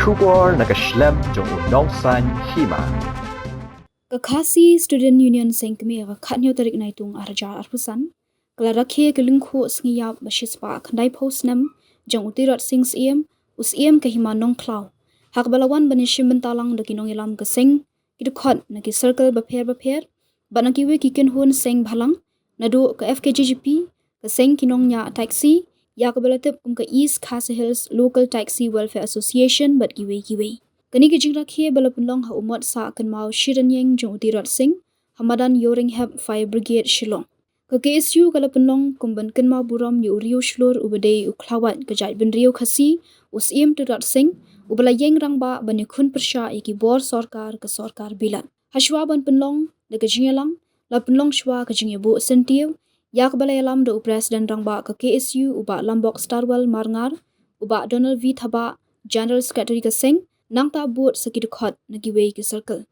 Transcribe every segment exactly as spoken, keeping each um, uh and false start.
Khubor na ka shlem jong u Nongsaiñ Hima. Ka Khasi Student Union Seng Kmie ha ka khathynñiew tarik Naitung arhajar arphew san ka la rakhe ka lyngkhuh sngi ïap ba shispah khyndaiphew snem jong u Tirot Sing Syiem, u Syiem ka Hima Nongkhlaw, ha kaba la wan ban ïashim bynta lang da ki nongïalam ka seng, ki dkhot na ki circle bapher bapher bad na kiwei ki kynhun seng bhalang, naduh ka F K J G P, ka seng ki nongñiah taxi, ïa kaba la tip kum ka East Khasi Hills Local Taxi Welfare Association bad kiwei kiwei. Kane ka jingrakhe ba la pynlong ha u mot sah kynmaw shi rynïeng jong u Tirot Sing ha madan Ïewrynghep Fire Brigade, Shillong. Ka K S U ka la pynlong kum ban kynmaw burom ïa u riewshlur uba dei u khlawait ka jaitbynriew Khasi, u Syiem Tirot Sing, uba la ïeng rangbah ban ïakhun pyrshah ïa ki bor sorkar ka sorkar bilat. Hashwa ban pynlong da ka jingïalang, la pynlong shwa ka jingïabuh syntiew ïa kaba la ïalam da u President Rangbah ka K S U, u Bah Lambok Starwell Marngar, u Bah Donald V Thabah, General Secretary ka seng, nangta bud sa ki dkhot na kiwei ki circle.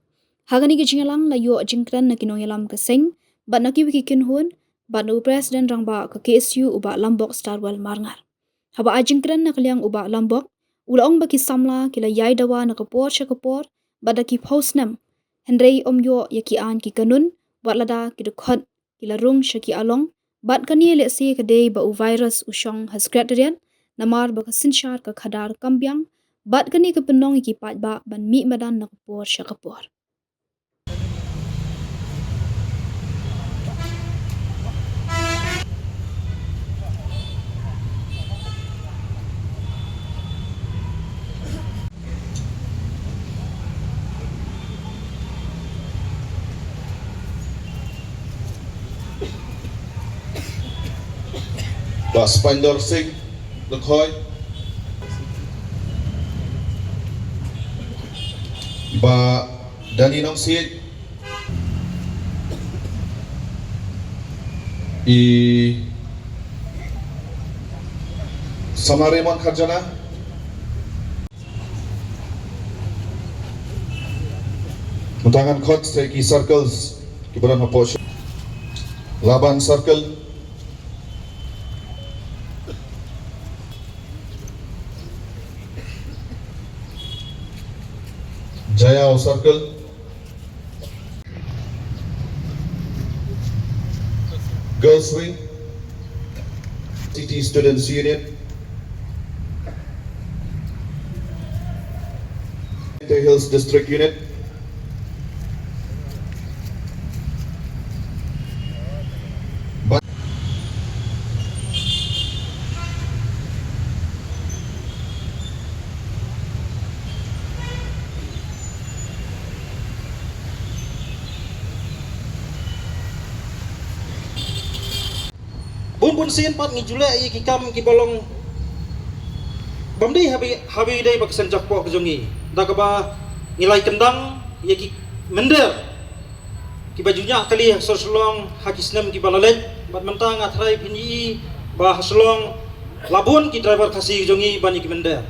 Ha kane ka jingïalang la ïoh jingkren na ki nongïalam ka seng bad na kiwei ki kynhun bad na u President Rangbah ka K S U, u Bah Lambok Starwell Marngar. Haba ai jingkren na ka liang u Bah Lambok, u la ong ba ki samla ki la ïai dawa na ka por sha ka por bad da ki phew snem, hynrei ym ïoh ïa ki aiñ ki kanun, wat lada ki dkhot ki la rung sha ki along. Bad kane lehse ka dei ba u virus u shong ha Secretariat, namar ba ka synshar ka khadar kam biang, bad kane ka pynlong ïa ki paidbah ban mih madan na ka por sha ka por. Bah Spandor Singh Lyngkhoi, Bah Danny Nongsiej, i Samla Raymond Kharjana. Mynta ngan khot sa ki circles kiba don hapoh Laban Circle, Jaiaw Circle, Girls Wing, City Students Unit, Jaintia Hills District Unit. Bun bun sien pat ngi ju leh ïa ki kam kiba long bym dei ha ba, ha ba dei ba ka seng jakpoh ka jong ngi, da kaba ngi la ïai kyndang ïa ki mynder kiba ju ñiah kali ha sor Shillong ha ki snem kiba la leit. Bad mynta nga tharai phin ïohi ba ha Shillong la bun ki driver Khasi ka jong ngi ban ïa ki mynder.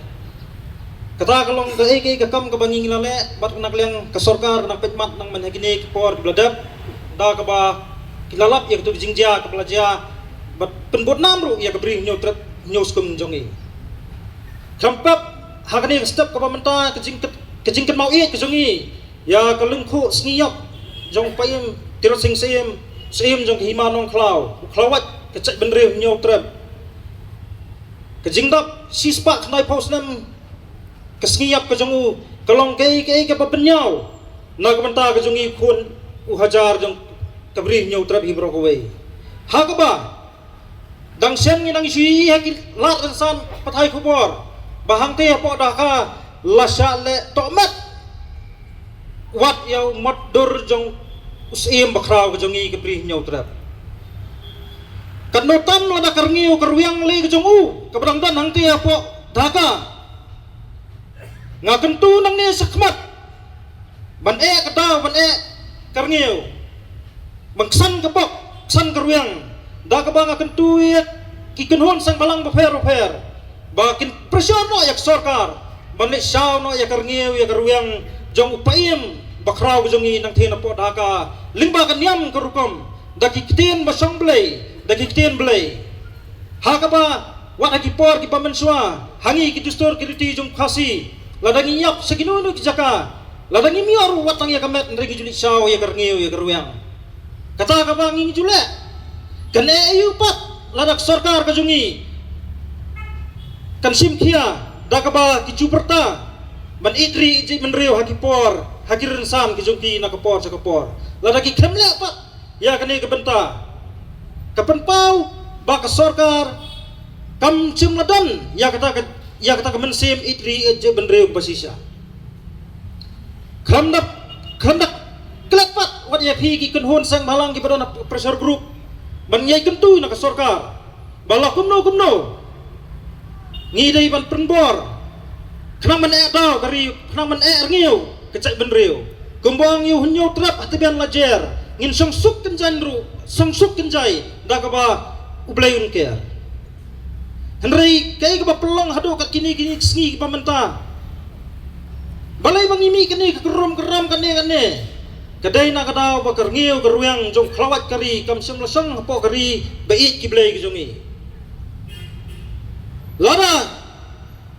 Kata ka long kaei kaei ka kam kaba ngi ngi la leh bad na ka liang ka sorkar ka nang peit mat nang man ha kine ki por kiba la dep, da kaba ki la lap ïa kato ka jingjia kaba la jia bad pynbudnam ruh ïa ka Bri Hynñiewtrep Hynñiewskum jong ngi. Khlem pep ha kane ka step kaba mynta ka jing, ka jingkynmaw ïeit ka jong ngi ïa ka lyngkhuh sngi ïap jong u Paiem Tirot Sing Syiem, Syiem jong ka Hima Nongkhlaw, u khlawait ka jaitbynriew Hynñiewtrep. Ka jingdap shispah khyndaiphew snem ka sngi ïap ka jong u ka long kaei kaei kaba pynïaw na ka bynta ka jong ngi khun u hajar jong ka Bri Hynñiewtrep hi baroh kawei. Ha kaba dang shen ngi nang shu ïohi ha ki lad rynsan pathai khubor ba hangtei hapoh Dhaka la shah leh tohmet wat ïa u mot dur jong u Syiem bakhraw ka jong ngi ka Bri Hynñiewtrep. Katno tam lada ka rngiew ka rwiang lei ka jong u kaba dang don hangtei hapoh Dhaka. Nga kyntu nangne shakhmat ban eh ka daw ban eh ka rngiew, ban ksan ka bok ksan ka rwiang, da kaba nga kyntu ïa ki kynhun seng bhalang bapher bapher ba kin pressure noh ïa ka sorkar ban leit shaw noh ïa ka rngiew ïa ka rwiang jong u Paiem bakhraw ka jong ngi nangtei napoh Dhaka, lyngba ka niam ka rukom, da ki ktien ba shong Blei, da ki ktien Blei. Ha kaba wat ha ki por kiba mynshuwa ha ngi ki dustur ki riti jong u Khasi Lada ngi ïap sha kino kino ki jaka, lada ngim ïoh ruh wat tang ïa ka met, hynrei ngi ju leit shaw ïa ka rngiew ïa ka rwiang. Kata kaba ngi ju leh, kan eh aïu pat lada ka sorkar ka jong ngi kan shim khia da kaba ki ju pyrta ban ïeit ri ïeit jaitbynriew ha ki por, ha ki rynsan ki jong ki na ka por sha ka por. Lada ki khlem leh pat ïa kane ka bynta, ka pynpaw ba ka sorkar kam shym la don ïa kata ka, ïa kata ka mynsiem ïeit ri ïeit jaitbynriew kaba shisha. Khlem da, khlem da klet pat wat ïa phi ki kynhun seng bhalang kiba don ha pressure group ban ïai kyntu na ka sorkar ba la kumno kumno ngi dei ban pynbor khnang ban eh daw ka ri, khnang ban eh rngiew ka jaitbynriew. Kumba ong ïa u Hynñiewtrep ha tbian la jer, ngin shong suk kynjai ruh, shong suk kynjai da kaba U Blei un ker. Hynrei kaei kaba pynlong haduh kat kine kine ki sngi kiba mynta? Balei ba ngi mih kane ka kyrrum kyrram kane kane? Ka dei na ka daw ba ka rngiew ka rwiang jong u khlawait ka ri kam shym la shong hapoh ka ri ba ïeit ki blei ki jong ngi. Lada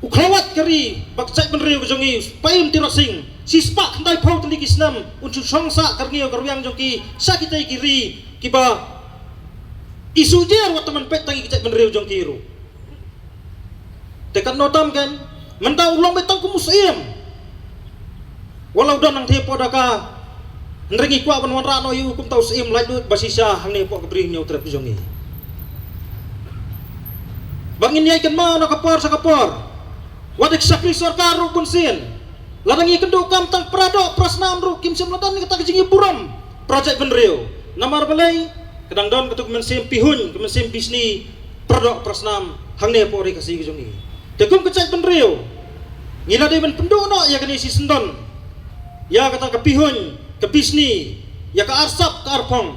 u khlawait ka ri bad ka jaitbynriew ka jong ngi, u Paiem Tirot Sing, shispah khyndaiphew tylli ki snem un shu shong sah ka rngiew ka rwiang jong ki sha kitei ki ri kiba i shu jer wat tang ban peit tang ïa ki jaitbynriew jong ki ruh. Te katno tam kan, mynta u long beit tang kum u syiem. Wat la u don hangtei hapoh Dhaka, hynrei ngi kwah ban wanrah noh ïa u kum uta u syiem laitluid ba shisha hangne hapoh ka Bri Hynñiewtrep jong ngi. Ba ngin ïai kynmaw na ka por sha ka por. Wat ïa ki shakri sorkar ruh bunsien, lada ngi kynduh kam tang para doh para snam ruh kim shym la don kata ka jingïaburom para jaitbynriew. Namar balei? Ka dang don katu ka mynsiem pihuiñ, ka mynsiem pisni, para doh para snam hangne hapoh ri Khasi ka jong ngi. Te kum ka jaitbynriew, ngi la dei ban pynduh noh ïa kane shisyndon, ïa kata ka pihuiñ ka pisni, ïa ka arsap ka arphong,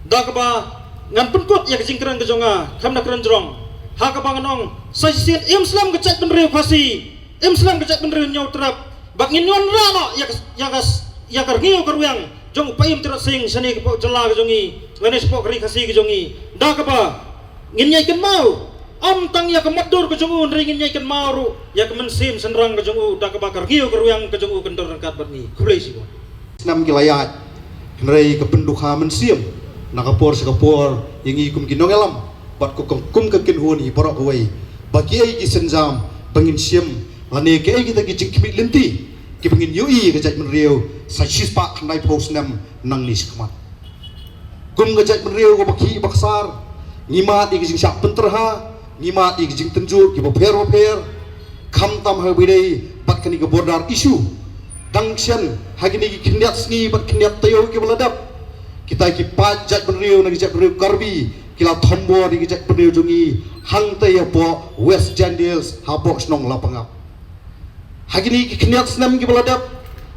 da kaba ngan pynkut ïa ka jingkren ka jong nga, khlem da kren jrong, ha kaba ngan ong sa shisien im slem ka jaitbynriew Khasi, im slem ka jaitbynriew Hynñiewtrep, bad ngin wanrah noh ïa ka, ïa ka, ïa ka rngiew ka rwiang jong u Paiem Tirot Sing shane shapoh jylla ka jong ngi lane shapoh ka ri Khasi ka jong ngi, da kaba ngin ïai kynmaw ym tang ïa ka mutdur ka jong u, hynrei ngin ïai kynmaw ruh ïa ka mynsiem shynrang ka jong u, da kaba ka rngiew ka rwiang ka jong u kan don ryngkat bad ngi. Khublei shibun. Snem ki la ïaid, hynrei ka pynduh ka mynsiem na ka por sha ka por ïa ngi kum ki nongïalam bad kum, kum ka kynhun hi baroh kawei, ba kiei ki sienjam ba ngin shim lane kiei kita ki jingkhmih lynti kiba ngin ïohi ïa ka jaitbynriew sa shispah khyndaiphew snem nangne shakhmat. Kum ka jaitbynriew kaba khih ba ksar, ngi mad ïa ki jingshah pynterha, ngi mad ïa ki jingtynjuh kiba pher ba pher, khamtam ha kaba ïadei bad kane ka border issue. Dang shen ha kine ki khyndiat sngi bad khyndiat taïew kiba la dep, kita ki paid jaitbynriew na ki jaitbynriew Karbi ki la thombor ïa ki jaitbynriew jong ngi hangtei hapoh West Jaintia Hills, hapoh shnong Lapangap. Ha kine ki khyndiat snem kiba la dep,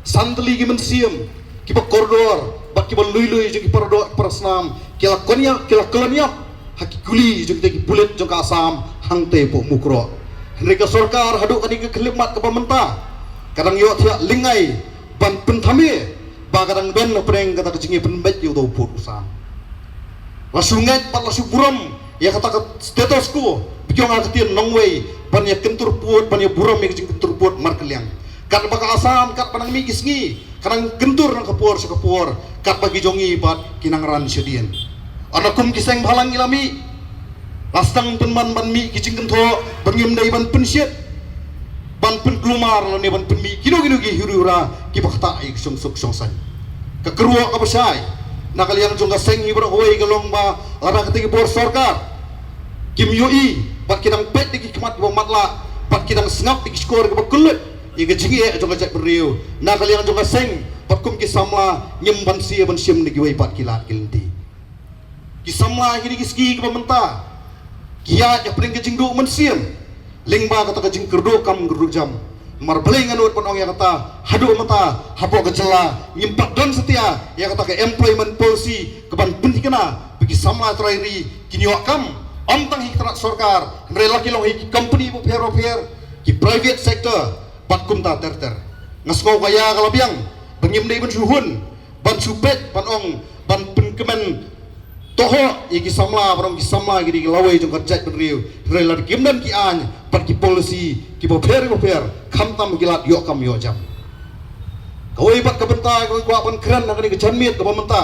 san tylli ki mynsiem kiba kordor bad kiba lui lui jong ki para doh para snam ki la koniah, ki la kyloniah ha ki kuli jong kita ki pulit jong ka Assam hangtei hapoh Mukroh. Hynrei ka sorkar haduh kane ka khyllipmat kaba mynta ka dang ïohthiah lyngngai ban pynthame ba ka dang don hapdeng kata ka jingïapynbeit ïa uta u pud u sam. La shu ngeit bad la shu burom ïa kata ka status quo, ba ki ong ha ka ktien nongwei, ban ïa kyntur pud, ban ïa burom ïa ka jingkyntur pud markylliang. Katba ka Assam katba nang mih ki sngi ka nang kyntur na ka por sha ka por, katba ki jong ngi pat ki nang ran shadien. Hynrei kum ki seng bhalang ngi la mih, la sdang pynban ban mih ki jingkynthoh ba ngim dei ban pynshit ban pynkulmar lane ban pynmih kino kino ki huri hura kiba ktah ïa ka shongsuk shongsaiñ. Ka kyrwoh kaba shai na ka liang jong ka seng hi baroh kawei ka long ba lada kata ki bor sorkar kim ïohi bad ki dang peit da ki khmat kiba matlah bad ki dang sngap da ki shkor kiba kylluid ïa ka jingeh jong ka jaitbynriew, na ka liang jong ka seng bad kum ki samla ngim banse ban shim da kiwei pat ki lad ki lynti. Ki samla kine ki sngi kiba mynta ki ïaid hapdeng ka jingduh mynsiem lyngba kata ka jingkyrduh kam kyrduh jam. Namar balei nga nud ban ong ïa kata, haduh mynta hapoh ka jylla ngim pat don satia ïa kata ka employment policy kaban pynthikna ba ki samla trai ri kin ïoh kam. Ym tang hi ki tnat sorkar, hynrei la ki long hi ki company bapher bapher, ki private sector bad kumta ter ter. Nga sngew ka ïa ka la biang ba ngim dei ban shu hun, ban shu peit, ban ong ban pynkmen Tohok ïa ki samla, ba dang ki samla ki dei ki lawei jong ka jaitbynriew. Hynrei lada kim don ki aiñ bad ki policy kiba pher bapher, khamtam ki lad ïoh kam ïoh jam. Kawei pat ka bynta kaba kwah ban kren ha kane ka janmiet kaba mynta,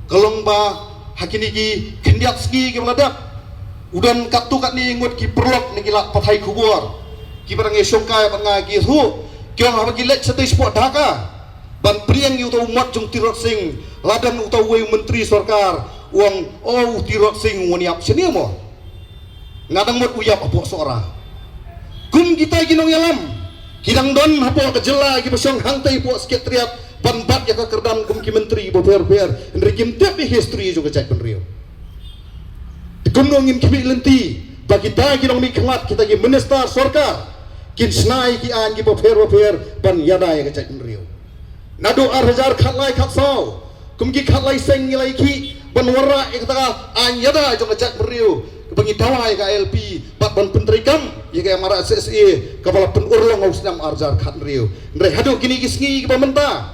ka long ba ha kine ki khyndiat sngi kiba la dep, u don katto katne ngut ki paralok ne ki lad pathai khubor kiba dang ïashongkai bad nga, ki ïathuh, ki ong haba ki leit shatei shapoh Dhaka ban pdiang ïa uta u mot jong Tirot Sing, la don uta uwei u myntri sorkar u ong, "O, u Tirot Sing u wan ïap shane mo." Nga dang mut u ïap hapoh Sohra. Kum kita ki nongïalam ki dang don hapoh ka jylla kiba shong hangtei hapoh Secretariat ban bat ïa ka kyrdan kum ki myntri bapher bapher, hynrei kim tip ïa history jong ka jaitbynriew. Te kumno ngin khmih lynti ba kita ki nongmihkhmat, kita ki minister sorkar kin shna ïa ki aiñ kiba pher bapher ban ïada ïa ka jaitbynriew. Naduh ar hajar khatlai khatsaw, kum ki khatlai seng ngi la ïakhih ban wanrah ïa kata ka aiñ ïada jong ka jaitbynriew kaba ngi dawa ïa ka I L P, bad ban pyntreikam ïa ka M R S S A kaba la pynurlong ha u snem ar hajar khathynriew. Hynrei haduh kine ki sngi kiba mynta,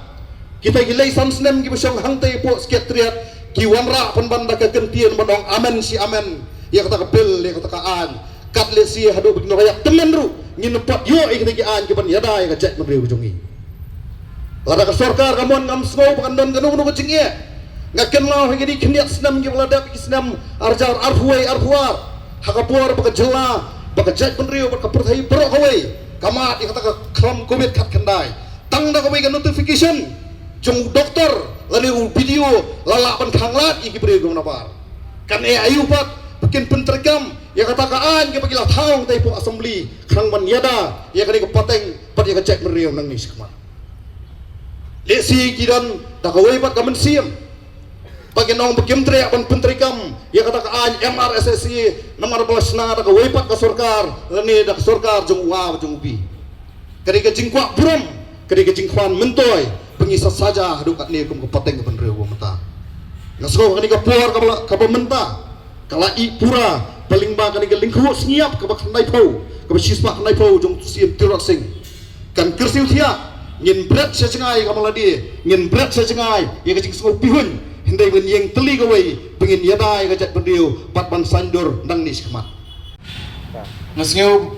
kita ki lei san snem kiba shong hangtei hapoh Secretariat ki wanrah pynban da ka kyntien ban ong amen shi amen ïa kata ka bill, ïa kata ka aiñ. Kat leh shi haduh ba kin ïa tymmen ruh ngin ym pat ïoh ïa kita ki aiñ kiban ïada ïa ka jaitbynriew jong ngi. Lada ka sorkar ka mon, ngam sngew ba kan don kano kano ka jingeh. Nga kynmaw ha kine ki khyndiat snem kiba la dep, ki snem ar hajar arphew wei arphew ar, ha ka por ba ka jylla, ba ka jaitbynriew bad ka pyrthei baroh kawei ka mad ïa kata ka khlam Covid khatkhyndai, tang da kawei ka notification jong u doktor lane u B D O la lah ban khanglad ïa ki briew kiba nabar. Kan ïa aïu pat ba kin pyntreikam ïa kata ka aiñ kaba ki la thaw hangtei hapoh Assembly khnang ban ïada ïa kane ka pateng bad ïa ka jaitbynriew nangne shakhmat. Lehse ki don da kawei pat ka mynsiem ba kin ong ba kim treh ban pyntreikam ïa kata ka aiñ M R S S A namar ba la shna da kawei pat ka sorkar lane da ka sorkar jong u A bad jong u B. Ka dei ka jingkwah burom, ka dei ka jingkwah myntoi ba ngi sa saja haduh katne kum ka pateng ka bynriew ba mynta. Nga sngew kane ka por kaba la, kaba mynta ka la ih pura ba lyngba kane ka lyngkhuh sngi ïap kaba khyndaiphew, kaba shispah khyndaiphew jong u Syiem Tirot Sing, kan kyrsiew thiah. Ngin bret sha jngai ka malade, ngin bret sha jngai ïa ka jingsngew pihuiñ, hynrei ngin ïeng tylli kawei ba ngin ïada ïa ka jaitbynriew bad ban saiñdur nangne shakhmat. Nga sngew,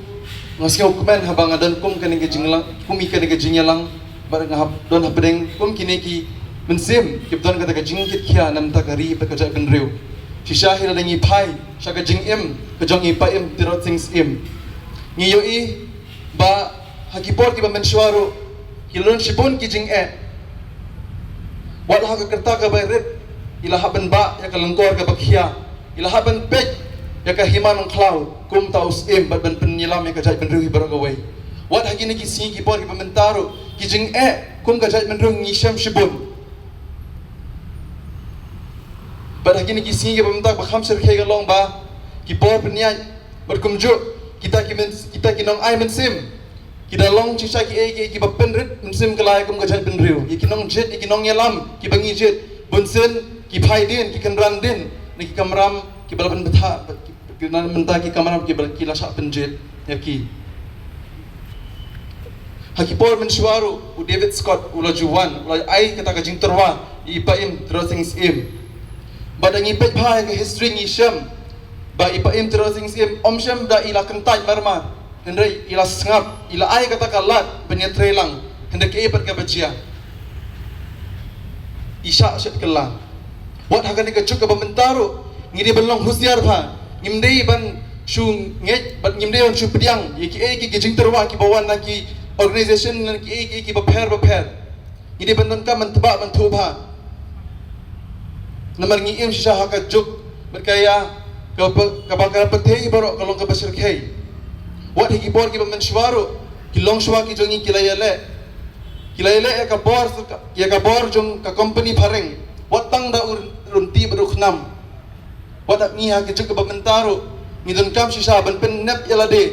nga sngewkmen haba nga don kum kane ka jingïalang, kum ïa kane ka jingïalang, bad nga hap don hapdeng kum kine ki mynsiem kiba don kata ka jingkitkhia na bynta ka ri bad ka jaitbynriew. Shisha hi lada ngi phai sha ka jingim ka jong i Paiem Tirot Sing Syiem, ngi ïohi ba ha ki por kiba mynshuwa ruh ki la don shibun ki jingeh. Wat la ha ka rta kaba rit i la hap ban bah ïa ka lyngkor kaba khia, i la hap ban peit ïa ka hima nongkhlaw kum uta u syiem bad ban pynïalam ïa ka jaitbynriew hi baroh kawei. Wat ha kine ki sngi ki por kiba mynta ruh ki jingeh kum ka jaitbynriew ngi shem shibun. Bad ha kine ki sngi kiba mynta ba kham shyrkhei ka long ba ki bor pynïaid bad kumjuh kita ki myn-, kita ki nongai mynsiem ki da long shisha kiei kiei kiba pynrit mynsiem kylla kum ka jaitbynriew. Ïa ki nongjied, ïa ki nongïalam kiba ngi jied, bunsien ki phai dien, ki kynran dien na ki kamram kiba la pynbthah, ki, ki, na bynta ki kamram kiba ki la shah pynjied ïa ki. Ha ki por mynshuwa ruh u David Scott u la ju wan, u la ai kata ka jingtyrwa ïa i Paiem Tirot Sing Syiem. Bad da ngi peit bha ïa ka history ngi shem ba i Paiem Tirot Sing Syiem ym shym da i la kyntait marmar, hynrei i la sngap, i la ai kata ka lad ban ïatreilang, hynrei kaei pat kaba jia, i shah shet kylla. Wat ha kane ka juk kaba mynta ruh ngi dei ban long husiar bha, ngim dei ban shu ngeit bad ngim dei ban shu pdiang ïa kiei kiei ki jingtyrwa kiba wan na ki organization, na kiei kiei kiba pher bapher. Ngi dei ban donkam ban tbah ban thuh bha. Namar ngi im shisha ha ka juk bad ka ïa kaba, kaba ka pyrthei baroh ka long kaba shyrkhei. Wat ha ki por kiba mynshuwa ruh ki longshuwa ki jong ngi ki la ïaleh, ki la ïaleh ïa ka bor, ïa ka bor jong ka company phareng, wat tang da u rynti bad u khnam. Wat ha ngi ha ka juk kaba mynta ruh ngi donkam shisha ban pynnep ïa lade,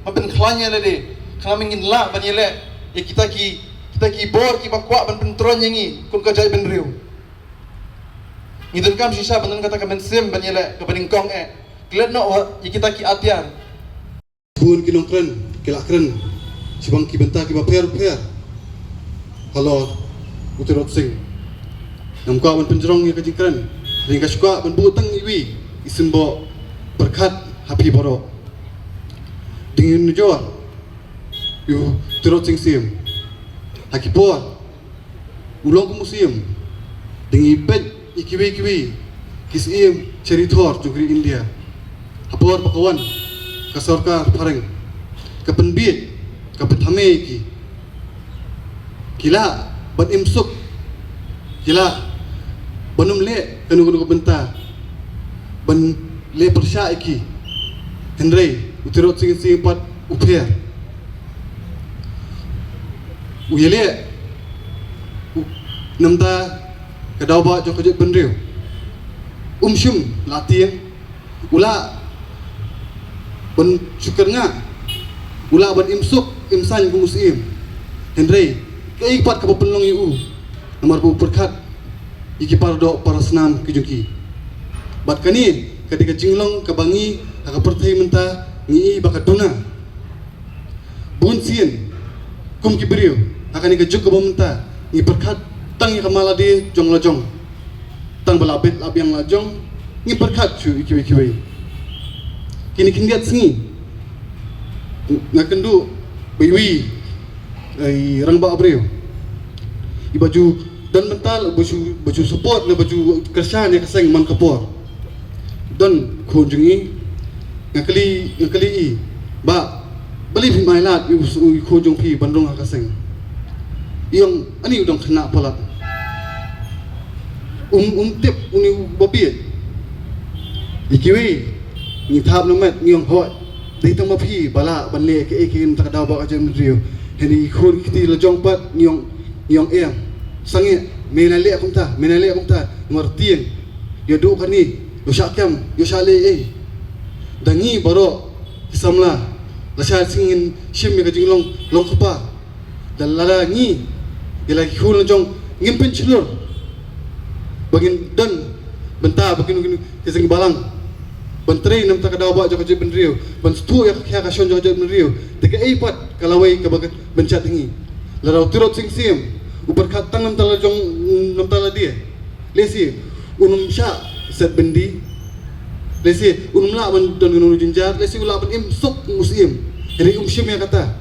ban pynkhlaiñ ïa lade, khnang ba ngin lah ban ïaleh ïa kita ki, kita ki bor kiba kwah ban pyntroiñ ïa ngi kum ka jaitbynriew. Ngi donkam shisha ban don kata ka mynsiem ban ïaleh kaba nyngkong eh, klet noh ïa kita ki atiar. Bun ki nongkren ki la kren shibang ki bynta kiba pher pher halor u Tirot Sing. Ngam kwah ban pynjrong ïa ka jingkren. Hynrei nga sngewkwah ban buh tang iwei i symboh pyrkhat ha phi baroh. Dang ïanujor ïa u Tirot Sing Syiem. Ha ki por u long kum u Syiem, dang ïa peit ïa kiwei kiwei ki Syiem charithor jong ka ri India. Ha por ba ka wan ka sorkar phareng, ka pynbiej, ka pynthame ïa ki. Ki lah ban im suk, ki lah ban ym leh kano kano ka bynta ban leh pyrshah ïa ki. Hynrei u Tirot Sing Syiem pat u pher. U ïaleh u namar ka daw ba jong ka jaitbynriew. Um shym la tieng, u lah ban shu kyrngah, u lah ban im suk im saiñ kum u Syiem. Hynrei kaei pat kaba pynlong ïa u, namar ba u pyrkhat ïa ki paradoh parasnam ki jong ki. Bad kane ka dei ka jinglong kaba ngi ha ka pyrthei mynta ngi i ba ka duna. Bun sien kum ki briew ha kane ka juk kaba mynta ngi pyrkhat tang ïa ka mala de jong la jong. Tang ba la bet la biang la jong ngi pyrkhat shuh ïa kiwei kiwei. Kine khyndiat sngi nga kynduh ba iwei i rangbah briew i ba ju don bynta ba ju, ba ju support ne ba ju kyrshan ïa ka seng man ka por. Don khun jong ngi, nga kylli, nga kylli i, "Bah, balei phim ailad ïa u khun jong phi ban rung ha ka seng?" I ong, "Ani u dang khynnah palat." Um, um tip une u ba bieit. Ïa kiwei ngi thap na met ngi ong, "Hooid, dei tang ma phi ba lah ban leh kaei kaei na ka daw ba ka jaitbynriew." Hynrei i khun kti la jong pat ngi ong, ngi ong, "Em, sangeh, me la leh kumta, me la leh kumta, namar tieng ïa duh kane, ïa shah kem, ïa shah leh ei." Da ngi baroh ki samla la shai sngi ngin shim ïa ka jinglong long kpa. Da lada ngi, ïa la ki khun la jong ngim pynshlur ba ngin don bynta ba ngin, ngin ki jingbalang ban trei namar ka daw ba jong ka jaitbynriew, ban sdang ïa ka khia ka shon jong ka jaitbynriew. Te kaei pat ka lawei kaba ka ban chat ngi. Lada u Tirot Sing Syiem u pyrkhat tang namar la jong, namar la de, lehse un ym shah set byndi, lehse un ym lah ban don kano jynjar, lehse u lah ban im suk u Syiem. Hynrei um shim ïa kata.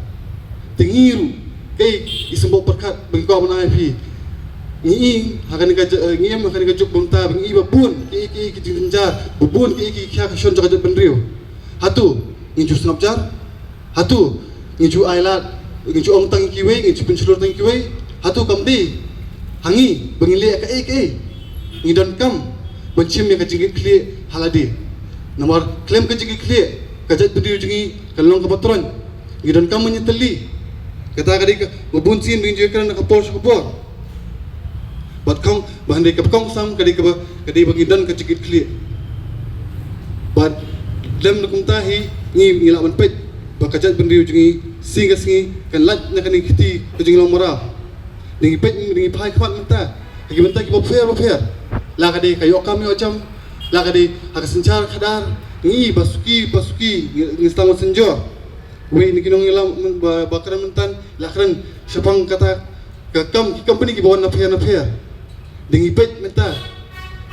Te ngi ruh kaei i symboh pyrkhat ba ngi kwah ban ai phi? Ngi i ha kane ka ja-, ngi im ha kane ka juk ba mynta ba ngi i ba bun ki, ki, ki jynjar, ba bun ki, ki khia ka shon jong ka jaitbynriew. Hato ngin ju sngap jar? Hato ngin ju ailad, ngin ju ong tang kiwei, ngin ju pynshlur tang kiwei? Hato kam dei ha ngi ba ngin leh kaei kaei? Ngi donkam ban shim ïa ka jingkitkhlieh ha lade. Namar khlem ka jingkitkhlieh ka jaitbynriew jong ngi kan long kaba troiñ. Ngi donkam ban ïatylli. Kata ka dei kaba bun sien ba ngin ju ïakren na ka por sha ka por. Bad kong, ba hynrei kaba kongsan ka dei kaba, ka dei ba ngi don ka jingkitkhlieh. Bad lem na kumta hi ngi, ngi lah ban peit ba ka jaitbynriew jong ngi sngi ka sngi kan lait na kane ka kti ka jinglong mraw. Dang ïa peit, dang ïa phai khmat mynta ha ki bynta kiba pher ba pher. La ka dei ka ïoh kam ïoh jam, la ka dei ha ka synshar khadar, ngi ba suki ba suki ngi, ngi sdang ban synjor. Wei na ki nongïalam ba, ba kren mynta la kren shaphang kata ka kam ki company kiba wan na pher na pher. Dang ïa peit mynta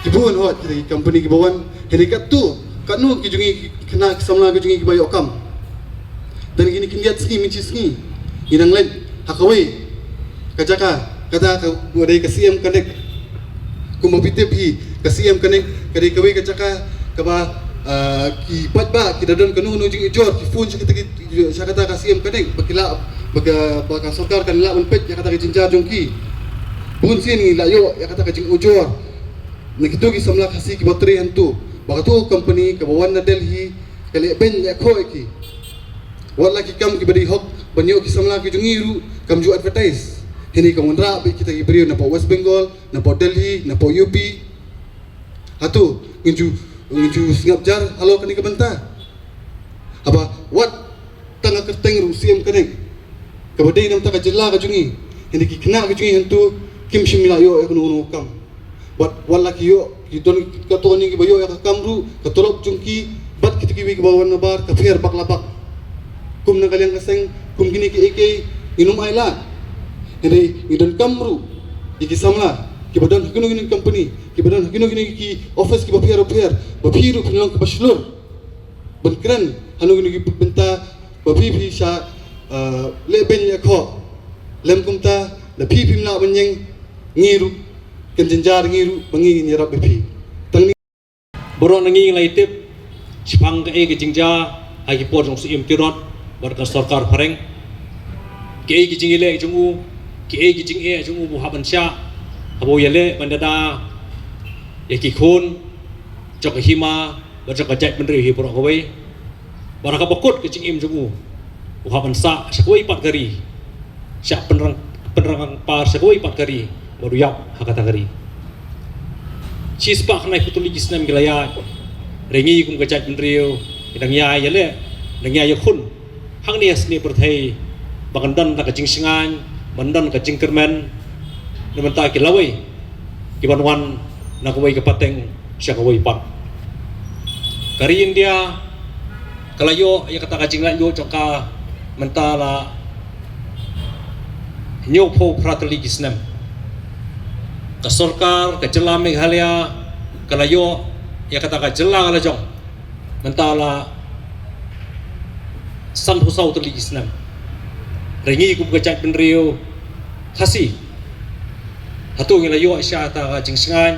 ki bun hot kita ki company kiba wan. Hynrei katto katno ki jong ngi ki khynnah ki samla ki jong ngi kiba ïoh kam? Te kine khyndiat sngi mynshi sngi ngi dang leit ha kawei ka jaka, kata ka dei ka C M Connect. Kumba phi tip hi, ka C M Connect ka dei kawei ka jaka kaba, ah, ki paidbah ki da don kano kano jingujor ki phone sha kata ki, sha kata ka C M Connect ba ki lah, ba ka, ba ka sorkar kan lah ban peit ïa kata ka jynjar jong ki. Bun sien ngi la ïoh ïa kata ka jingujor na kito ki samla Khasi kiba trei hangto ba kato ka company kaba wan na Delhi ka leh beiñ leh khoh ïa ki. Wat la ki kam kiba dei hok ban ïoh ki samla ki jong ngi ruh kam ju advertise. Hynrei ka wanrah beit kita ki briew napoh West Bengal, napoh Delhi, napoh U P. Hato ngin ju, ngin ju sngap jar halor kane ka bynta? Haba wat tang ka kyrteng ruh C M Connect kaba dei na bynta ka jylla ka jong ngi, hynrei ki khynnah ki jong ngi hangto kim shym la ïoh ïa kano kano ka kam. Bad wat la ki ïoh, ki don katto katne kiba ïoh ïa ka kam ruh, ka tulop jong ki bad kita kiwei kiba wan nabar ka pher bak la bak. Kum na ka liang ka seng, kum kine kiei kiei ngin ym ailad. Hynrei ngi donkam ruh ïa ki samla kiba don ha kino kino ki company, kiba don ha kino kino ki office kiba pher pher, ba phi ruh phin long kiba shlur ban kren ha kino kino ki bynta ba phi phi shah leh beiñ leh khoh. Lym kumta, lada phi phim lah ban ïeng, ngi ruh kan jynjar, ngi ruh ba ngi ngin ïarap ïa phi. Tang ngi, baroh na ngi ngi la tip shaphang kaei ka jingjia ha ki por jong u Syiem Tirot bad ka sorkar phareng, kaei ka jingïaleh jong u, kaei ka jingeh jong u ba u hap ban shah haba u ïaleh ban da da ïa ki khun jong ka hima bad jong ka jaitbynriew hi baroh kawei. Bad ha kaba kut ka jingim jong u, u hap ban sah sha kawei pat ka ri, shah pynrang, pynrang par sha kawei pat ka ri bad u ïap ha kata ka ri. Shispah khyndai phew tylli ki snem ki la ïaid, hynrei ngi kum ka jaitbynriew ngi dang ïai ïaleh, dang ïai ïakhun hangne ha snieh pyrthei ba kan don ka jingshngaiñ, ban don ka jingkyrmen na bynta ki lawei kiban wan na kawei ka pateng sha kawei pat. Ka ri India ka la ïoh ïa kata ka jinglaitluid jong ka mynta la hynñiew phew phra tylli ki snem. Ka sorkar ka jylla Meghalaya ka la ïoh ïa kata ka jylla ka la jong mynta la san phew saw tylli ki snem. Hynrei ngi kum ka jaitbynriew Khasi, hato ngi la ïoh shisha kata ka jingshngaiñ,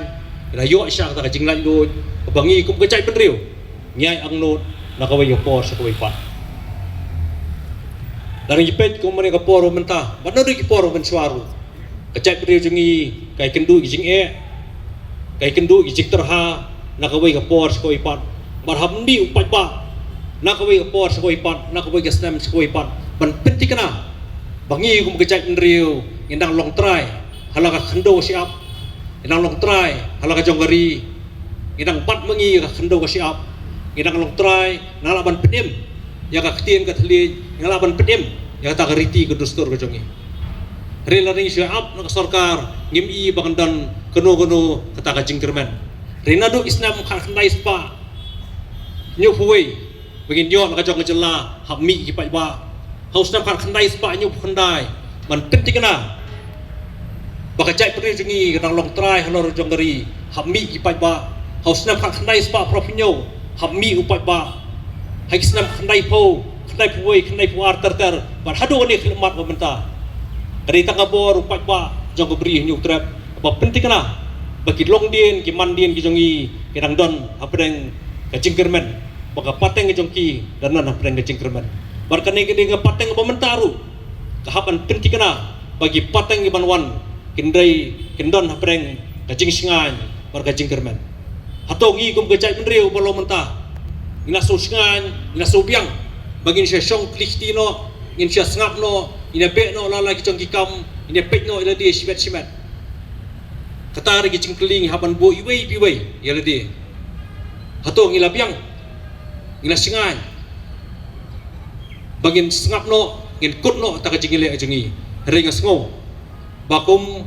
ngi la ïoh shisha kata ka jinglaitluid ba ngi kum ka jaitbynriew ngi ïai angnud na kawei ka por sha kawei pat? Lada ngi peit kum kane ka por ba mynta bad naduh ki por ba mynshuwa ruh, ka jaitbynriew jong ngi ka ïakynduh ki jingeh, ka ïakynduh ki jingtyrha na kawei ka por sha kawei pat. Bad hap mih u paidbah na kawei ka por sha kawei pat, na kawei ka snem sha kawei pat, ban pynthikna ba ngi kum ka jaitbynriew ngi dang long trai ha la ka khyndew ka shyiap, ngi dang long trai ha la ka jong ka ri, ngi dang bat ma ngi ka khyndew ka shyiap, ngi dang long trai, ngi dang lah ban pynim ïa ka ktien ka thylliej, ngi dang lah ban pynim ïa kata ka riti ka dustur ka jong ngi. Hynrei lada ngi shu ap na ka sorkar, ngim i ba kan don kano kano kata ka jingkyrmen. Hynrei naduh ki snem khatkhyndai spah hynñiew phew wei ba ngin ïoh na ka jong ka jylla hap mih ki paidbah. Ha u snem khatkhyndai spah hynñiew phew khyndai ban pynthikna ba ka jaitbynriew jong ngi ka dang long trai halor jong ka ri, hap mih ki paidbah. Ha u snem khatkhyndai spah phra phew hynñiew hap mih u paidbah. Ha ki snem khyndai phew, khyndai phew wei, khyndai phew ar ter ter bad haduh kane ka khyllipmat ba mynta, ka dei tang ka bor u paidbah jong ka Bri Hynñiewtrep ba pynthikna ba ki longdien ki mandien ki jong ngi ki dang don hapdeng ka jingkyrmen, ba ka pateng ka jong ki dang don hapdeng ka jingkyrmen. Bad kane ka dei ka pateng ba mynta ruh ka hap ban pynthikna ba ki pateng kiban wan kin dei, kin don hapdeng ka jingshngaiñ bad ka jingkyrmen. Hato ngi kum ka jaitbynriew ba long mynta ngi la shu shngaiñ, ngi la shu biang ba ngin sa shong khlem kti noh, ngin sa sngap noh, ngin ïa beh noh la la ki jong ki kam, ngin ïa peit noh ïa lade shimet shimet? Kata ruh ka jingkylli ngi hap ban buh iwei pa iwei ïa lade. Hato ngi la biang, ngi la shngaiñ ba ngin sngap noh, ngin kut noh kata ka jingïaleh jong ngi? Hynrei nga sngew ba kum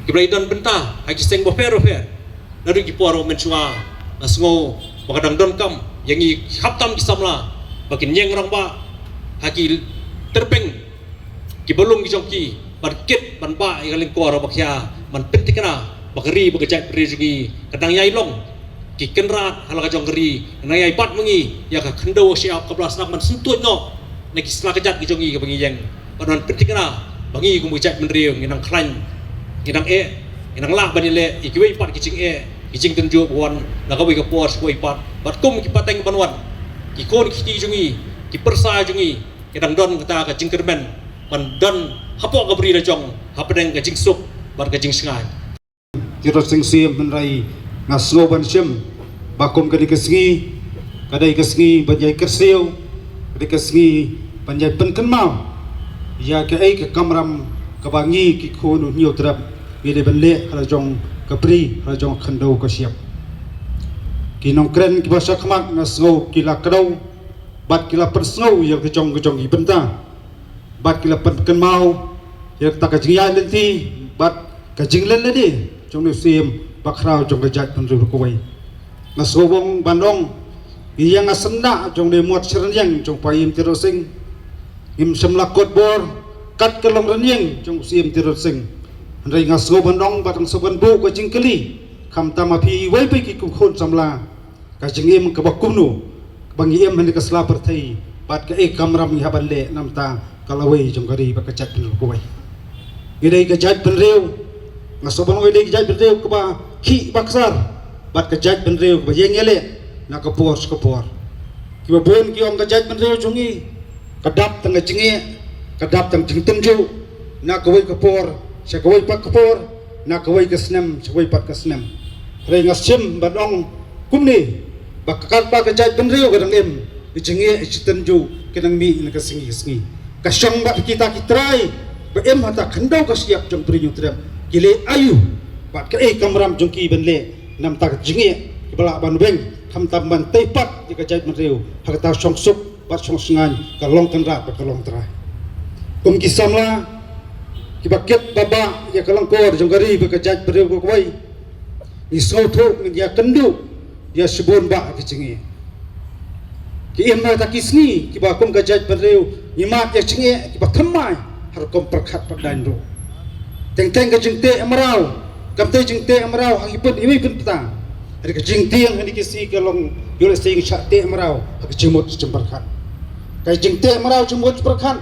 kiba la ïadon bynta ha ki seng bapher bapher naduh ki por mynshuwa, nga sngew ba ka dang donkam ïa ngi khaptam ki samla ba kin ïeng rangbah ha ki tyrpeng ki ba lung ki jong ki, ban kit ban bah ïa ka lyngkor ba khia, ban pynthikna ba ka ri bad ka jaitbynriew jong ngi ka dang ïai long ki kynrad ha la ka jong ka ri, ka dang ïai bat ma ngi ïa ka khyndew ka shyiap kaba la sdang ban sngewthuh noh na ki sla kjat ki jong ngi kaba ngi ïeng. Ban wan pynthikna ba ngi kum ka jaitbynriew ngi dang khlaiñ, ngi dang eh, ngi dang lah ban ïaleh ïa kiwei pat ki jingeh, ki jingtynjuh ba wan na kawei ka por sha kawei pat. Bad kum ki pateng ban wan, ki khun ki kti jong ngi, ki pyrsa jong ngi, ki dang don kata ka jingkyrmen ban don hapoh ka Bri la jong hapdeng ka jingsuk bad ka jingshngaiñ. Tirot Sing Syiem, hynrei nga sngew ban shim ba kum ka dei ka sngi, ka dei ka sngi ban ïai kyrsiew, ka dei ka sngi ban ïai pynkynmaw ïa kaei ka kamram kaba ngi ki khun u Hynñiewtrep ngi dei ban leh ha la jong ka Bri, ha la jong ka khyndew ka shyiap. Ki nongkren kiba sha khmat nga sngew ki la kdew bad ki la pynsngew ïa la ka jong ka jong ki bynta bad ki la pynkynmaw ïa kata ka jingïaid lynti bad ka jingleh lade jong u Syiem bakhraw jong ka jaitbynriew kawei. Nga sngewbha ban ong, ïa nga syndah jong u Mot Shyrynïeng jong u Paiem Tirot Sing, ngim shym la kot bor kat ka long rynïeng jong u Syiem Tirot Sing. Hynrei nga sngew ban ong bad nga sngew ban buh ka jingkylli, khamtam ma phi iwei pa ki khun samla, ka jingim kaba kumno kaba ngi im ha kane ka sla pyrthei bad kaei ka kamram ngi hap ban leh namar ka lawei jong ka ri bad ka jaitbynriew kawei. Ngi dei ka jaitbynriew, nga sngew ban ong ngi dei ka jaitbynriew kaba khih bakla bad ka jaitbynriew kaba ïeng ïaleh na ka por sha ka por. Kiba bun ki ong ka jaitbynriew jong ngi ka dap tang ka jingeh, ka dap tang jingtynjuh na kawei ka por sha kawei pat ka por, na kawei ka snem sha kawei pat ka snem. Hynrei nga sngew ban ong kumne ba katba ka jaitbynriew ka dang im, ka jingeh ka jingtynjuh ka dang mih na ka sngi ka sngi. Ka shong bad kita ki trai ba im ha kata ka khyndew ka shyiap jong ka Ri Hynñiewtrep, ki leh aïu bad kaei ka kamram jong ki ban leh namar ka jingeh kiba lah ban weng, khamtam ban tei pat ïa ka jaitbynriew ha kata ka shongsuk bad shongshngaiñ, ka long kynrad bad ka long trai. Kum ki samla kiba kit ba bah ïa ka lyngkor jong ka ri bad ka jaitbynriew kawei, ngi sngewthuh, ngi ïakynduh ïa shibun bah ki jingeh. Ki im ha kita ki sngi kiba kum ka jaitbynriew ngi mad ïa ki jingeh kiba thymmai ha rukom pyrkhat pyrdain ruh. Teng teng ka jingteh mraw, kam dei jingteh mraw ha ki pyn iwei pynpta. Hynrei ka jingtieng ha kine ki sngi ka long, ïoh lehse ngi shah teh mraw ha ka jingmut jingpyrkhat. Ka jingteh mraw jingmut jingpyrkhat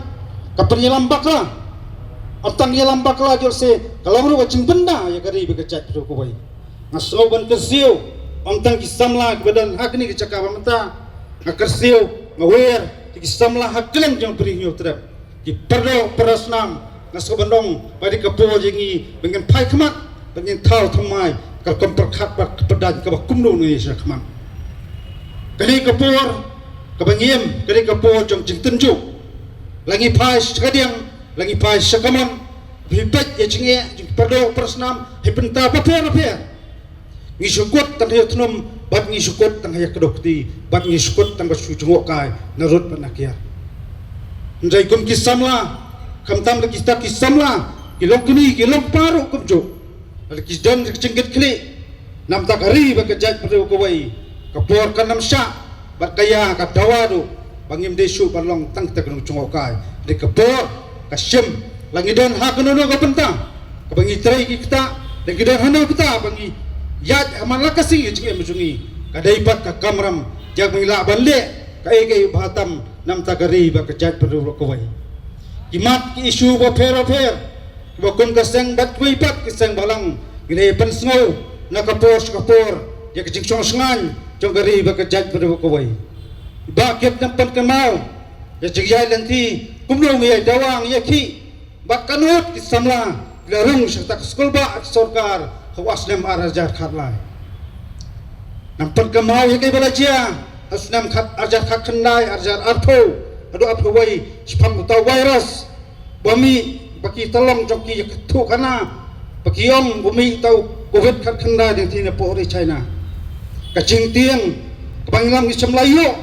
ka pynïalam bakla. Ym tang ïalam bakla, ïoh lehse ka long ruh ka jingbynda ïa ka ri bad ka jaitbynriew kawei. Nga sngew ban kyrsiew ym tang ki samla kiba don ha kane ka jaka ba mynta. Nga kyrsiew, nga wer ïa ki samla ha kylleng jong ka Ri Hynñiewtrep, ki para doh para snam. Nga sngew ban ong ba dei ka por ïa ngi ba ngin phai khmat, ba ngin thaw thymmai ka rukom pyrkhat bad ka pyrdain kaba kumno ngi ïa shah khmat. Kane ka por kaba ngi im, kane ka por jong jingtynjuh. La ngi phai sha kadiang, la ngi phai sha kamon, phi peit ïa jingeh jong ki para doh para snam ha ki bynta bapher bapher. Ngi shu kut tang ha ïa thnum bad ngi shu kut tang ha ïa kdew kti bad ngi shu kut tang ba shu jngohkai na rud bad na kiar. Hynrei kum ki samla, khamtam da kita ki samla, ki long kmie ki long kpa ruh kumjuh, lada ki don ka jingkitkhlieh namar ka ri bad ka jaitbynriew kawei, ka por kan ym shah bad ka ïa ka dawa ruh ba ngim dei shuh ban long tang kita ki nongjngohkai. Dei ka por ka shim, la ngi don ha kano kano ka bynta kaba ngi trei ki ktah, la ngi don hano kata ba ngi ïaid ha man la ka sngi ka jingim jong ngi, ka dei pat ka kamram ïa ba ngi lah ban leh kaei kaei ba tam namar ka ri bad ka jaitbynriew kawei. Ki mat ki issue bapher bapher kiba kum ka seng bad kiwei pat ki seng balang, ngi la pynsngew na ka por sha ka por ïa ka jingshongshngaiñ jong ka ri bad ka jaitbynriew kawei. Ba kit, nang pynkynmaw ïa ka jingïaid lynti, kumno ngi ïa dawa, ngi ïa khih bad katno ki samla ki la rung sha kata ka skulbah sorkar ha u snem ar hajar khatlai. Nang pynkynmaw ïa kaei ba la jia ha u snem khat, ar hajar khatkhyndai, ar hajar arphew haduh arphew wei, shaphang uta u virus ba mih, ba ki tyllong jong ki ïa ka thuh khana ba ki ong ba mih uta u covid khatkhyndai dang thin na pdeng ri China. Ka jingtieng kaba ngi lam ngi shem la ïoh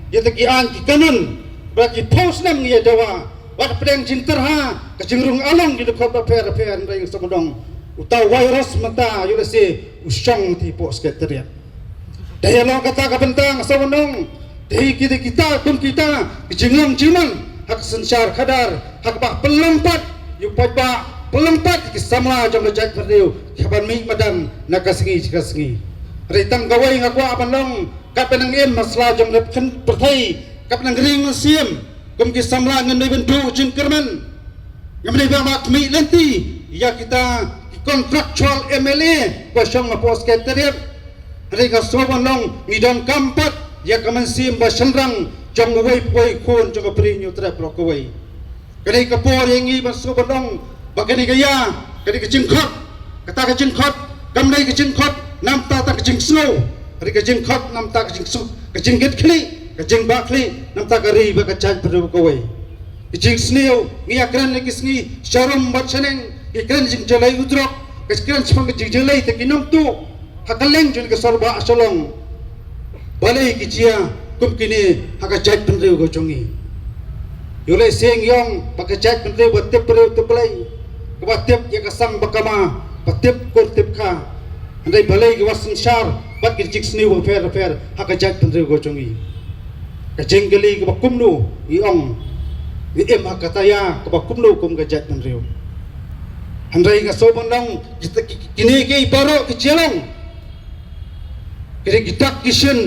ïa kita ki aiñ ki kanun ba ki phew snem ngi ïa dawa. Wat pdeng jingtyrha ka jingrung along ki dkhot bapher bapher, hynrei nga sngew ban ong uta u virus mynta ïoh lehse u shong ha u Secretariat. Dei ïa long kata ka bynta nga sngew ban ong, dei kita, kita kum kita ki jinglong jingman ha ka synshar khadar, ha kaba pynlong pat ïa u paidbah, pynlong pat ïa ki samla jong ka jaitbynriew kiban mih madan na ka sngi sha ka sngi. Hynrei tang kawei nga kwah ban long, katba nang im ha sla jong ka pyrthei, katba nang ring mynsiem, kum ki samla ngim dei ban duh jingkyrmen, ngim dei ban mad khmih lynti ïa kita ki contractual M L A ba shong hapoh Secretariat. Hynrei nga sngew ban long ngi donkam pat ïa ka mynsiem ba shynrang jong uwei pa uwei u khun jong ka Ri Hynñiewtrep baroh kawei. Ka dei ka por ïa ngi ban sngew ban ong ba kane ka ïa, ka dei ka jingkhot. Kata ka jingkhot kam dei ka jingkhot namar kata ka jingsngew, ka dei ka jingkhot namar kata ka jingsngew, ka jingkitkhlieh, ka jingbahkhlieh namar kata ka ri bad ka jaitbynriew kawei. Ka jingsniew, ngi ïakren ïa ki sngi sharum bad shaneng, ngi kren jingjyllei u drok, ngi kren shaphang ka jingjyllei te ki nongtuh ha kylleng jong ka sor ba shalong. Balei ki jia kum kine ha ka jaitbynriew ka jong ngi? Ïoh lehse ngi ong ba ka jaitbynriew ba tip briew tip Blei, kaba tip ïa ka sang ba kama, ba tip kur tip kha. Hynrei balei ki wa synshar bad ki jingsniew bapher bapher ha ka jaitbynriew ka jong ngi? Ka jingkylli kaba kumno ngi ong, ngi im ha kata ïa kaba kumno kum ka jaitbynriew? Hynrei nga sngewbha ban ong, kita ki, kine ki baroh ki jinglong, kine ki dak ki shin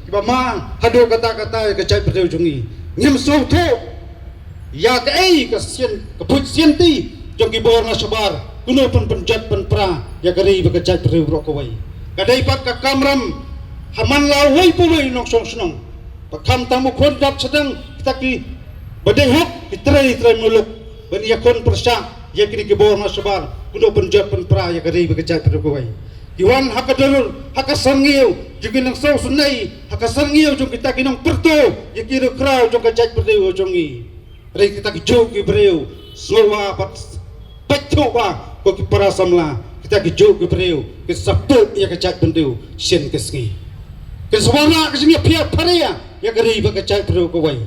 kiba ma haduh katta katta ïa ka jaitbynriew jong ngi. Ngim sngewthuh ïa kaei ka sien, ka buit sianti jong ki bor na shabar, kumno ban pynjot pynpra ïa ka ri bad ka jaitbynriew baroh kawei. Ka dei pat ka kamram ha man la uwei pa uwei u nongshong shnong. Ba khamtam u khun dap sdang, kita kiba dei hok ki trei trei muluk ban ïakhun pyrshah ïa kine ki bor na shabar, kumno pynjot pynpra ïa ka ri bad ka jaitbynriew kawei. Ki wan ha ka dur, ha ka syrngiew jong ki nongsynshar, ha ka syrngiew jong kita ki nongpyrto ïa ki riewkhraw jong ka jaitbynriew jong ngi. Hynrei kita ki juh ki briew sngewbha bad peit thuh ba ko ki para samla, kita ki juh ki briew ki sngewthuh ïa ka jaitbynriew sien ka sngi. Ki sngewbha ka jingïapher pher ïa ka ri bad ka jaitbynriew kawei.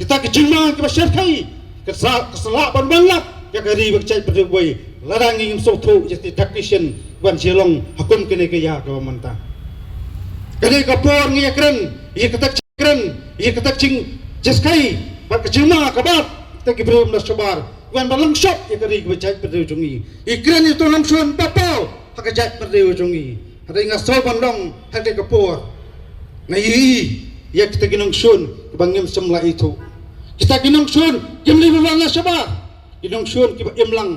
Kita ki jingma kiba shyrkhei ki sa, ki sa lah ban wanlap ïa ka ri bad ka jaitbynriew kawei. Lada ngim sngewthuh ïa kita ki shin ban shu long ha kum kane ka ïa kaba mynta. Kane ka por ngi ïakren ïa kita ki kren ïa kita ki jingjyrkhei bad ka jingma ka bad kita ki briew na shabar, wan ba long shop ïa ka ri bad ka jaitbynriew jong ngi. Ngi kren ïa uto u nongshun ba paw ha ka jaitbynriew jong ngi. Hynrei nga sngewbha ban ong ha kane ka por, nga ïohi ïa kita ki nongshun kiba ngim shym la ithuh. Kita ki nongshun kim dei ba wan na shabar. Ki nongshun kiba im lang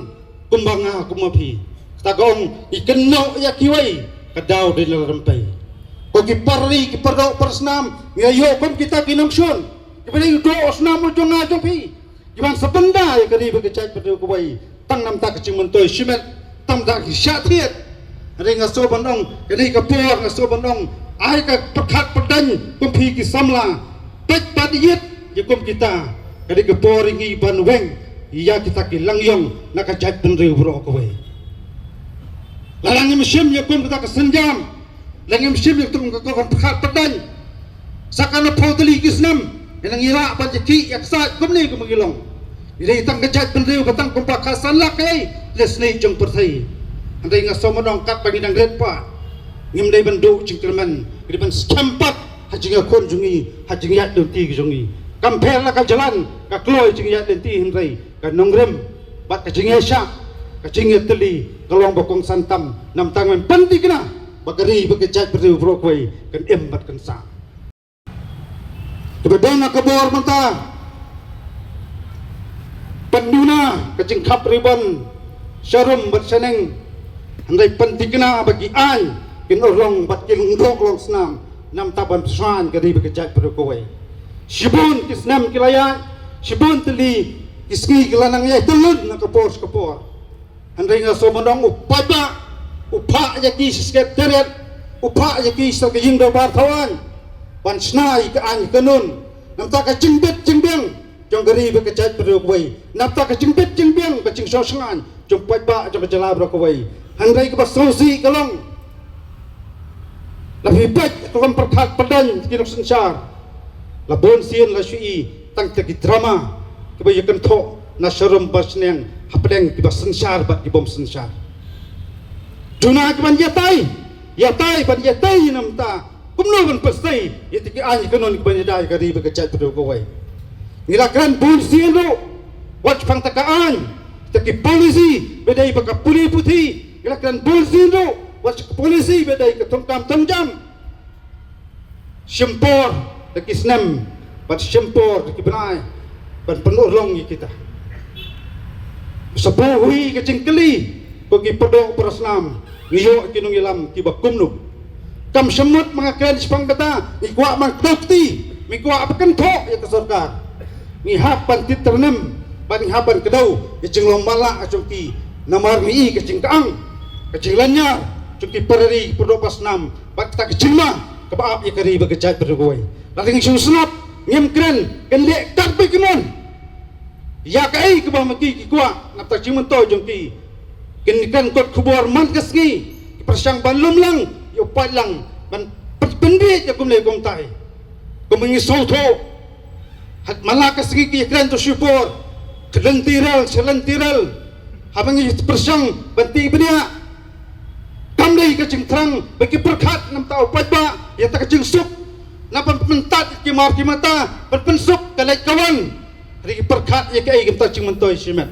kumba nga kumba phi. Kata ka ong, i kynnoh ïa kiwei, ka daw dei na rympei. Ko ki para ri, ki para doh para snam, ngi ïoh kum kita ki nongshun kiba dei u doh u snam u jong nga jong phi, kiban sa pynda ïa ka ri bad ka jaitbynriew kawei. Tang namar ka jingmyntoi shimet, tang namar ki shah thied. Hynrei nga sngewbha ban ong, kane ka por nga sngewbha ban ong, ai ka pyrkhat pyrdan kum phi ki samla. Peit bad ïeit ïa kum kita, ka dei ka por ïa ngi ban weng ïa kita ki langïong na ka jaitbynriew baroh kawei. Lada ngim shim ïa kum kita ka sienjam, lada ngim shim ïa kum ka, ka, ka pyrkhat pyrdan, sa katno phew tylli ki snem, ïa ngi lah ban ïa ki ïa ka sait kumne kumba ngi long. Ngi dei tang ka jaitbynriew ba tang kumba ka san lak ei, leh snieh jong pyrthei. Hynrei nga sngewbha ban ong katba ngi dang rit pat, ngim dei ban duh jingkyrmen, ngi dei ban skhem pat ha jingïakhun jong ngi, ha jingïaid lynti jong ngi. Kam pher la ka jlan ka kloi jingïaid lynti, hynrei ka nongrim bad ka jingïaishah, ka jingïatylli ka long ba kongsan tam. Namar tang ban pynthikna ba ka ri bad ka jaitbynriew baroh kawei kan im bad kan sah. Kaba don ha ka bor mynta, pynduna ka jingkhap ribon sharum bad shaneng, hynrei pynthikna ba ki aiñ kin urlong bad kin long doh long snam, namar ban pynshngaiñ ka ri bad ka jaitbynriew kawei. Shibun ki snem ki la ïaid, shibun tylli ki sngi ki la nang ïaid tylli na ka por sha ka por. Hynrei nga sngewbha ban ong, u paidbah u phah ïa ki sha Secretariat, u phah ïa ki sha ka ïing dorbar thaw aiñ ban shna ïa ka aiñ ka kanun. Namar ka jingbit jingbiang jong ka ri bad ka jaitbynriew kawei, namar ka jingbit jingbiang ka jingshong shngaiñ jong u paidbah jong ka jylla baroh kawei. Hynrei kaba sngewsih ka long, la phi peit ka kam pyrkhat pyrdan ki nongsynshar, la bun sien la shu i tang kita ki drama kiba ïakynthoh na sharum bad shaneng hapdeng kiba synshar bad kibym synshar. Duna kiban ïatai, ïatai ban ïatai namar kumno ban pynstei ïa kita ki aiñ kanun kiban ïada ïa ka ri bad ka jaitbynriew kawei. Ngi la kren bun sien ruh wat shaphang kita ki aiñ, kita ki policy ba dei bad ka pule puthi. Ngi la kren bun sien ruh wat sha ka policy ba dei ka thungkam thungjam. Shim por da ki snem bad shim por da ki bnai ban pynurlong ïa kita. Sa buh hi ka jingkylli, ko ki para doh para snam, ngi ïoh ki nongïalam kiba kumno? Kam shym mut ma nga kren shaphang kata, ngi kwah ban kdew kti, ngi kwah ban kynthoh ïa ka sorkar. Ngi hap ban tip tyrnem bad ngi hap ban kdew ïa ka jinglong matlah jong ki, namar ngi i ka jingkang, ka jinglynñiar jong ki para ri para doh para snam bad kita ki jingma kaba ap ïa ka ri bad ka jaitbynriew kawei. Lada ngi shu sngap, ngim kren, kin leh katba ki mon. Ïa kaei kaba ma ki ki kwah, namar ka jingmyntoi jong ki. Kin kren kot khubor man ka sngi, ki pyrshang ban lum lang ïa u paidlang, ban pyn-, pynbiej ïa kumne kumtai. Kumba ngi sngewthuh, ha man la ka sngi ki kren to shipor, ka lynti rel sha lynti rel. Haba ngi pyrshang ban tih bniah, kam dei ka jingthrang ba ki pyrkhat namar u paidbah ïa kata ka jingsuk, na ban pyntat ki mar ki mata, ban pynsuk ka leit ka wan. Hynrei ki pyrkhat ïa kaei, ka mut ka jingmyntoi shimet.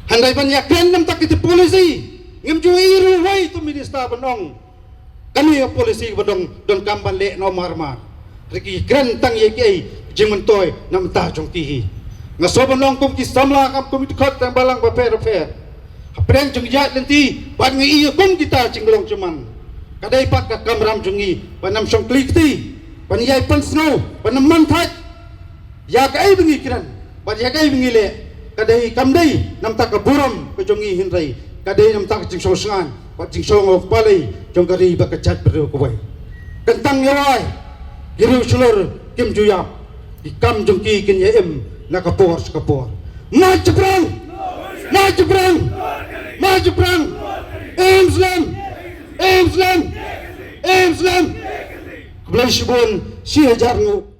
Hynrei ban ïakren namta ki policy, ngim ju ïohi ruh wei tu minister ban ong kane ka policy ba dang donkam ban leh noh mar mar. Hynrei ki kren tang ïa kiei ki jingmyntoi namta jong ki hi. Nga sngew ban ong kum ki samla kam kum ki dkhot tang balang bapher bapher. Hapdeng jong ïa lynti bad ngi ïa kum kita jinglong jingman, ka dei pat ka kamram jong ngi ban ym shong kli kti, ban ïai pynsngew, ban ym man thait ïa kaei ba ngi kren bad ïa kaei ba ngi leh. Ka dei kam dei namta ka burom ka jong ngi, hynrei ka dei namta ka jingshongsngaiñ bad jingshongsngewpalei jong ka ri bad ka jaitbynriew kawei. Kyntang ïa wai, ki riew shlur kim ju ïap, ki kam jong ki kin ïa im na ka por sha ka por. Mait shaphrang, mait shaphrang, mait shaphrang. Im slem, im slem, im slem. Khublei shibun, shi hajar nguh.